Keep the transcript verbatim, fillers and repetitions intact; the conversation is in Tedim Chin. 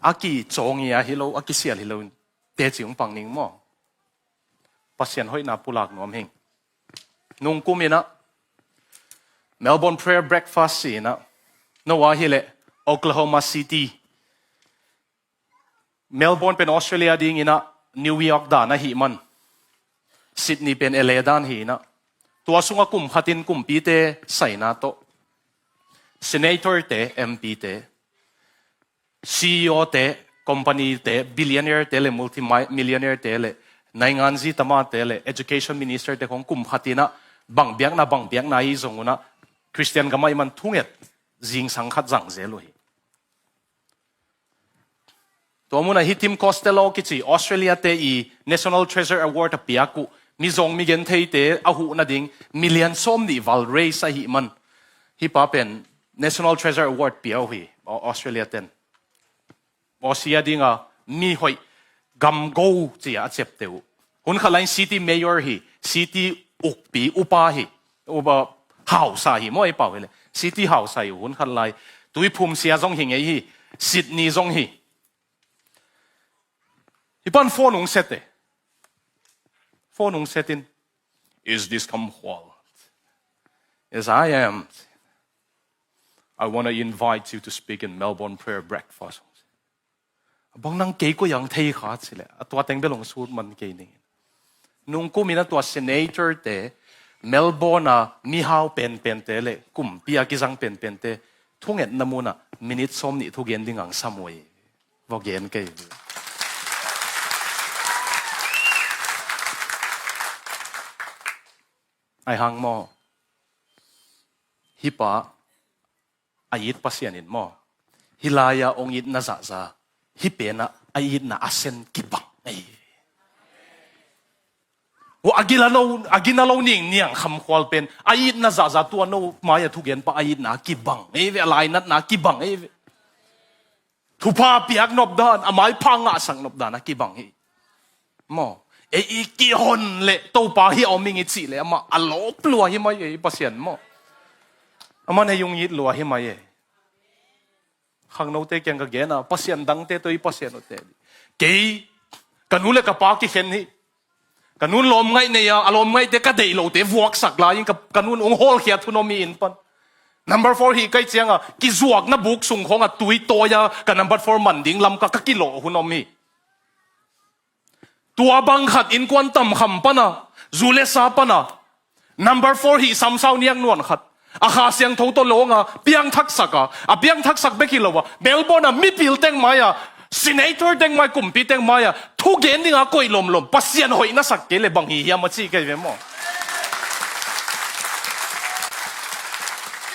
a kicawng hi a hi lo, a kisial hi lo in teci hong pang ning maw? Pasian hoihna pulak nuam hing. Nungkum in ah Melbourne Prayer Breakfast ci in ah, no a hi leh Oklahoma City, Melbourne pen Australia ding in ah New York dan ahih man, Sydney pen L A dan hi in ah, tua sungah kum khat in kumpite saina tawh, senator te, M P te, C E O te, company te, billionaire te le multi-millionaire te le naingan zi tama te le education minister te khong kum khat in ah bang biakna bang biakna hi zong un ah Christian gam ahih man thunget zingsang khat zang zel uh hi. Tua mun ah hih Tim Costello kici Australia te i National Treasure Award a piak uh, mizawng migentheite a huh nading million sawm nih val raise ahih man, hih pa pen National Treasure Award pia uh hi, Au-, Australia ten. Aussie a ding a mi hoih, gamgo ci a a ciapteh uh. Hun khat lai-in city mayor hi, city ukpi, upa hi, upa hausa hi maw, ei pau hi leh. City hausa hi uh hun khat lai. Tuiphum sia zong hi ngei hi, Sydney zong hi. Hih pan phone hong set e. Phone hong set in, "Is this Kam Khual?" "Yes, I am. I want to invite you to speak in Melbourne Prayer Breakfast." "A bang, nang kei koi hong thei kha?" ci leh, "A tua teng bel hong sut man kei ning." Nungkum in ah tua senator te, Melbourne a mihau penpen te le kumpi a kizang penpen te thungetna mun ah minute sawm nih thugen ding hong sam uh hi. Vok gen kei. Ai hang maw? Hih pa a it Pasian in maw, hih lai-a hong itna zahzah, hih pen ah a itna a sen kibang ei. Ua a gina lo, a gina lo ningniang Kam Khual pen a itna zahzah tua no mai-a thugen pa a itna kibang ei ve, a lainatna kibang ei ve. Thupha piak nop dan, a maipha ngahsak nop dan a kibang hi. Maw, ei i kihon leh Topa hih a om ing i cih leh amah a lawp lua hi mai ei, Pasian maw. Amah nei hong it lua hi mai ei. Khangnote kiang ka gen a, Pasian dangte tawh i Pasian uh te. Kei, ka nu le ka pa kikhen hi. Ka nun lawmngaih nei a, a lawmngaihte ka deih lote vuaksak lai-in ka, ka nun hong hawlkhiat hun om hi inn pan. Number four hi ka hih ciangin kizuakna buk sung khawngah tui tawi-a ka number four man ding lam ka, ka kilawh hun om hi. Tua bang khat innkuan tamkham pana, zu le sa pana, number four hih samsau niak nuan khat a Kha Siangtho tawh lawnga piangthaksak a, a piangthaksak bek hi lo a, Melbourne a mipil teng mai-a, senator teng mai, kumpi teng mai-a thugen dinga koih lomlom, Pasian hoih na sak kei le bang hi hiam a ci kei ve maw.